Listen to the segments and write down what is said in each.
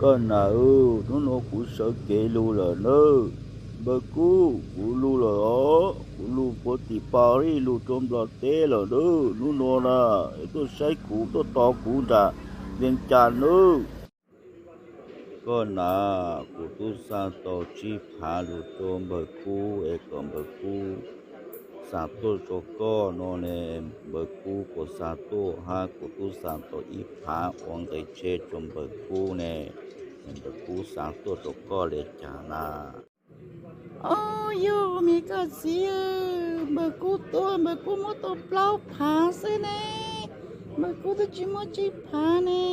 Koj nam, hnub nuav kuv sawv kev lug lawm nawb. Npawg Kub, kuv lug lawm os, kuv lug puag tim Paris lug rua Nplog teb lawm nawb. Hnub nuav na, es tuaj saib kuv, tuaj tos kuv nram Vias Cas nawb. Koj nam, kuv tub xa tau tsib phaav lug rua npawg Kub es kom npawg Kub xa tuaj rua koj no ne. Npawg Kub puas xa tuaj hab? Kuv tub xa tau ib phaav ua nqe tsheb rua npawg Kub ne, npawg Kub xa tuaj rua koj le caag na? Au, yog me koj txiv, npawg Kub tuaj npawg Kub muab tau plaub phaav xwb ne, npawg Kub twb tsis muab tsib phaav ne.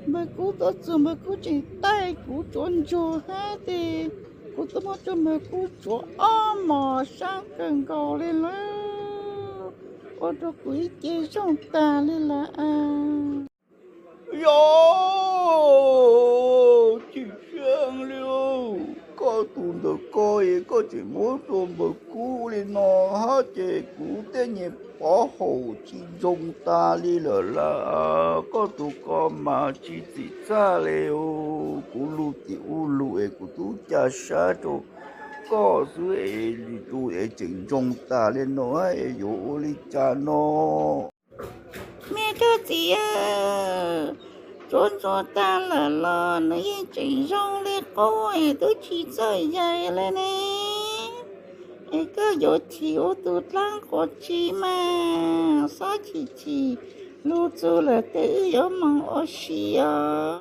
Npawg Kub tuaj txug npawg Kub tseem taij kuv tsuav ntsuag hab tes kuv tuaj muab rua npawg Kub tsuav ob mos sab kawg nkaus le lawm, ua rua kuv ib ce zooj tag le lawm. Yog, tsis seeb li, koj tug ntawm ko es koj tseem muab rua npawg Kub li no hab ces kuv tej nyem pov haum tsis zoo tag li lawm lauj. Koj tug ko mas tsis txim txaj li. Kuv lug tim ub lug es kuv tub ca sab rua koj xwb es lug es tseem zoo tag li no es yuav ua li cas no? Me koj txiv, tsuav ntsuag tag lawm los nws yeej tseem zoo li qub es tub tsis txawj yais li ne. Es koj yuav chim ua tus dlaab quas tsi mas, xob chim chim lug txug lawm tes wb yuav moog ua si os.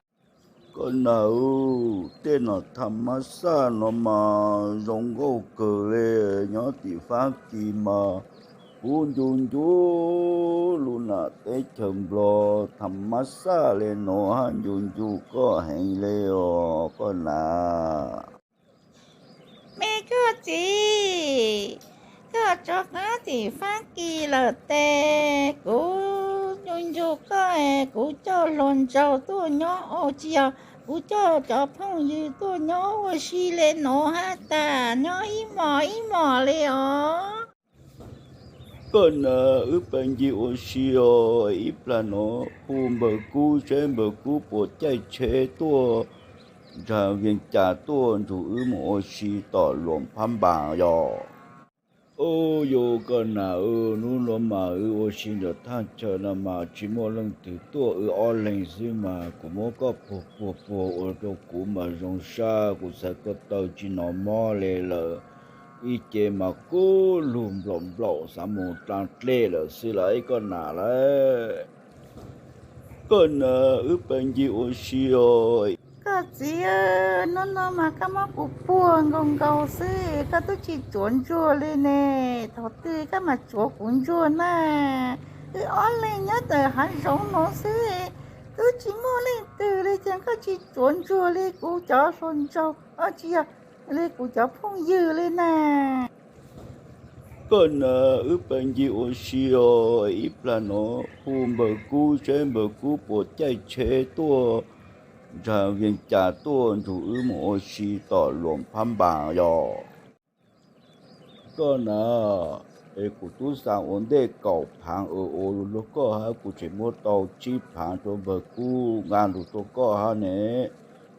Koj nam, tej nom tham mab xaj no mas zoo nkauj kawg le. Nyob tim Fab Kis mas kuv ncu ncu lub nam teb chaws Nplog tham mab xaj le no hab ncu ncu koj heev le os koj nam. Me koj txiv, koj rov qaab tim Fab Kis lawm tes kuv ncu ncu koj es kuv coj hluas nraug tuaj nyob ua si, kuv coj cov phooj ywg tuaj nyob ua si le no hab tas, nyob ib hmos ib hmos li os. Koj nam, wb peb ncig ua si os, ib plag nuav hu npawg Kub saib npawg Kub puas caij tsheb tuaj nraag Vias Cas tuaj nrug wb moog ua si tom Luas Phab Npaas yog. Ub, yog koj nam, hnub nuav mas wb ua si ntawm thaj chaw no mas tsis muaj leej twg tuaj, wb ob leeg xwb mas kuv muab koj puag puag puag ua rua kuv mas zoo sab, kuv txhais ko taw tsis nov mob le lawm. Ib ce mas kub lug nplaum nplaum xav moog dlaa dlej lawm xwb lauj koj nam lauj. Koj nam, wb peb ncig ua si os. Koj txiv, hnub nuav mas koj muab kuv puag nkaus nkaus xwb, koj twb tsis tsuav ntsuag li ne. Thaum twg koj mam tsuav kuv ntsuag na? Wb ob leeg nyob ntawm hav zoov nuav xwb, twb tsis muaj leej twg li, cas koj tsis tsuav ntsuag li kuv cov hluas nraug, tsis yog li kuv cov phooj ywg li na? Koj nam, wb peb ncig ua si os, ib plag nuav hu npawg Kub saib npawg Kub puas caij tsheb tuaj nraag Vias Cas tuaj nrug wb moog ua si tom Luas Phab Npaas yog. Koj nam, es kuv tub xa ua ntej kaum phaav ua lug rua koj hab, kuv tseem muab tau tsib phaav rua npawg Kub nqaa lug rua koj hab ne.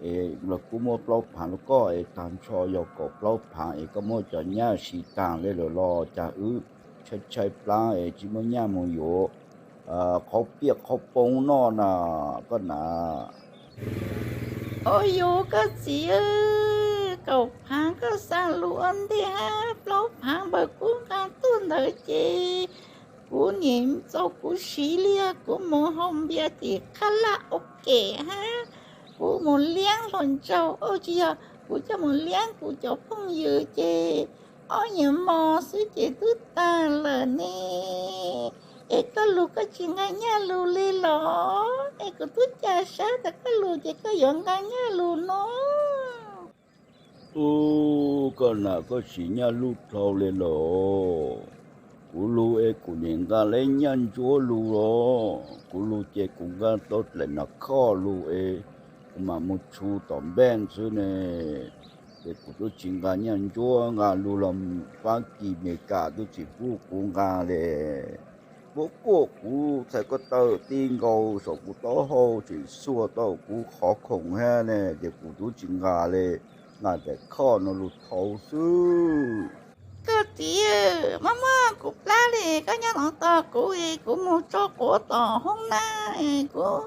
Es npawg Kub muab plaub phaav rua koj es taag nrho yog kaum plaub phaav es koj muab cov nyaj siv taag le lawm los cas wb tshaib tshaib plaab es tsis muaj nyaj moog yuav qhov piaj qhov poob noj na koj nam. Ua yog koj txiv, kaum phaav koj xa lug ua ntej hab plaub phaav npawg Kub nqaa tuaj ntawd ces kuv niam txaus kuv siv li, kuv moog haus npias tim qhab laj ua kem hab kuv moog liab hluas nraug, tsis yog, kuv coj moog liab kuv cov phooj ywg ces ob nyuag mos xwb ces twb taag lawm ne. Es koj lug koj tsis nqaa nyaj lug li los? Es kuv tub ca sab tas koj lug ces koj yuav nqaa nyaj lug no. Ub, koj nam, koj siv nyaj lug dlhau le los? Kuv lug es kuv niam nqaa le nyaj ntsuab lug os. Kuv lug ces kuv nqaa tau dlaim nas khoj lug es kuv mam moog tshu tom npeej xwb ne. Es kuv tub tsis nqaa nyaj ntsuab, nqaa lug los Fab Kis Mes Kas tub tsis pub kuv nqaa le. Muab quaj kuv txhais ko taw ti nkaus saum kuv taub hau tseem xuas tau kuv qhov khoom thiab ne, ces kuv twb tsis nqa li, nqa daim khoj no lug thauv xwb. Koj txiv, muab muab kuv plab li, koj nyob no tos kuv es kuv mus tso quav tom hoob nab es kuv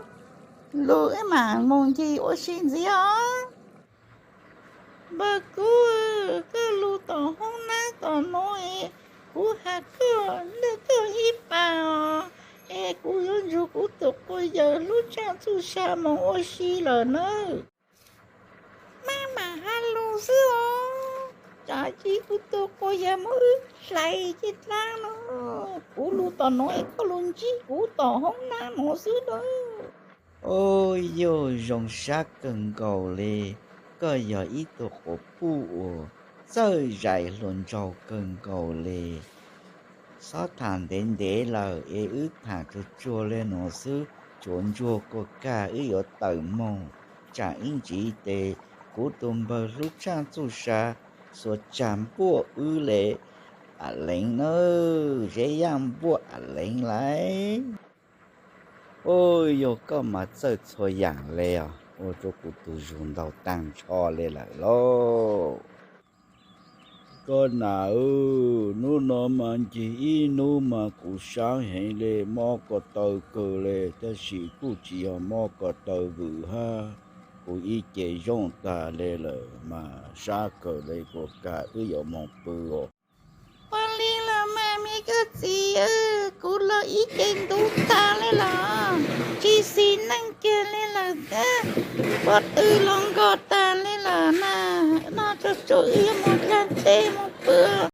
lug wb mam mus ncig ua si ntxiv os. Npawg Kub, koj lug tom hoob nab tom no es kuv has koj nrog koj ib pas os, es kuv yuav nrug kuv tus quas yawg hlub tshaj txuj sa mus ua si lawm nawb. Maj mam has lug xwb os, tsam sis kuv tus quas yawg muab wb hlais caj dlaab no. Kuv lug tom no es koj lug ntsib kuv tom hoob nab no xwb nawb. Ub, yug zoo sab kawg nkaus li, koj yog ib tug quas puj uas txawj zais hluas nraug kawg nkaus li. Xob tham ntev ntev lawm es wb tham tsuag tsuag li no xwb, tsuav ntsuag kuas kag wb yuav tawm moog, tsam ib ntsis tes kuv tus npawg hlub tshaj txuj sa xuas tsag npuaj wb le. Am leev nawb, Zeb Yaj npuaj Am leev lawm. Ub, yog koj mas txawj txhua yaam le os, ua rua kuv tus zug ntaug taag nrho le lawm lauj. Koj nam, hnub no mas ncig ib hnub mas kuv sab heev le, mob ko taw kawg le, tab sis kuj tsis yog mob ko taw vwm hab, kuv ib ce zooj tag le lawm mas sab kawg le, kuas kag wb yuav moog pw os. Ua li los mas me koj txiv, kuv los ib ce ntub tag le los, tsis xis neej kiag le lawm thiab, pob tw los nkog tag le lawm na, noj tsuag tsuag wb yuav moog dlaag teb moog pw.